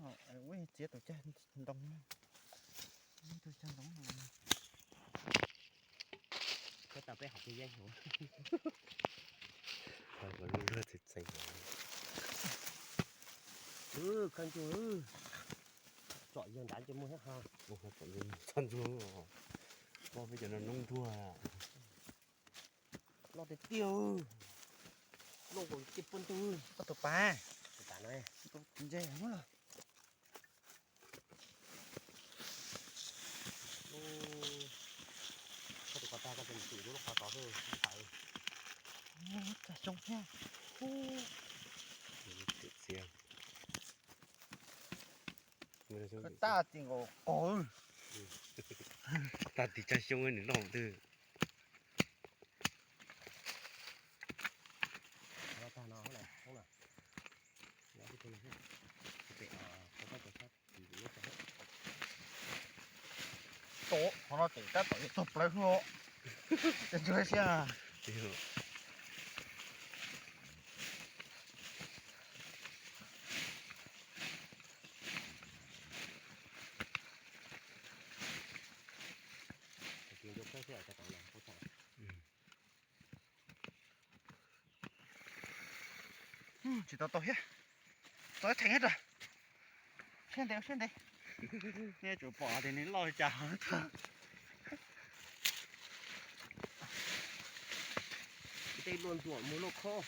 Ua txiav tus cag ntoo, tus cag ntoo. Koj tau peb hom kub yeeb hauv. Luag txeem txeem. Khawb ntsuag, tsom yawg nrad nce muag thiab ha. Tsom yawg txhaj ntsuag, peb cov no noob nruag. Loj tiag tiag, loj nkaus cij puab ntug. Koj tus pas, tus pas no, tus ntseg muab los. Koj tus ko tag koj tus mus tim lub qhov tod xwb, thaum tag xyoo thiab. Txiav, txiav. Tag tim nkaus qos. Tag tim tag xyoo nws loj twg. Tom qhov no ces tab tom yuav txog plawv os. Ces ntsuag siab. Tsis tau tau thiab. Txog ib theem thiab rau. Siab ntev siab ntev. Nej tsum pom tias nws loj li cas. Tej luaj ntsuam muag luaj khob.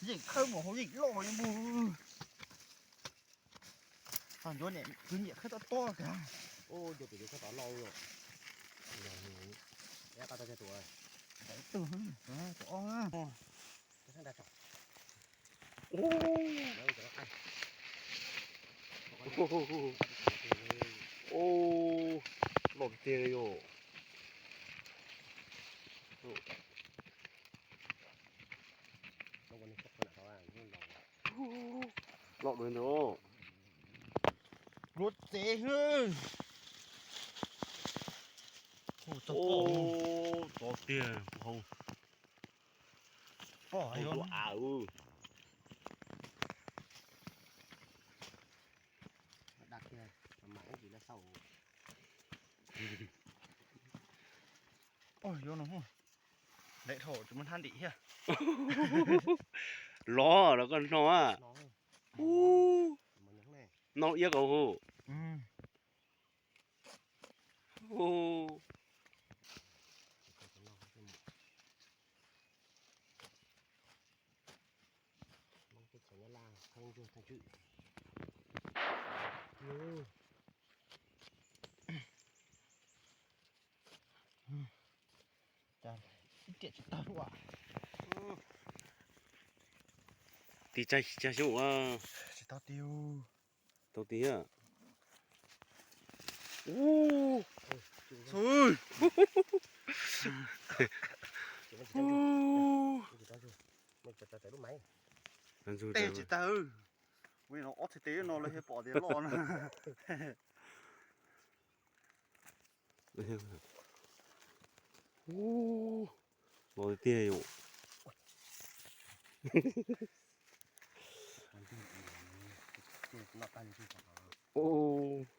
Yeej khawb mus hauv yeej loj li mus. Ho ncuav niam kwv nyiam khawb tob tob kiag. Ub, ncuav pem yus khawb tod loj li. Qa tau cog tus, tus ob. Ub, loj tiag li yom. Loj dua ntawd. Luav txev xwb. Txog tiag, pom hauv. Pom hauv av. Oj, yuav no, lem dhau tsis muaj hnab ntim thiab. Lov los koj no. Ub, no iab kaus hu. Ib riam tsis tag ua. Tiv tsa xyoo ua. Tsis tau tiv. Tau tiv. Ub, xwb. Tej tsis tag. Ua no ob txhais tes no lawv thiaj pom tias loj na. Ub, loj tiag yom. Ub.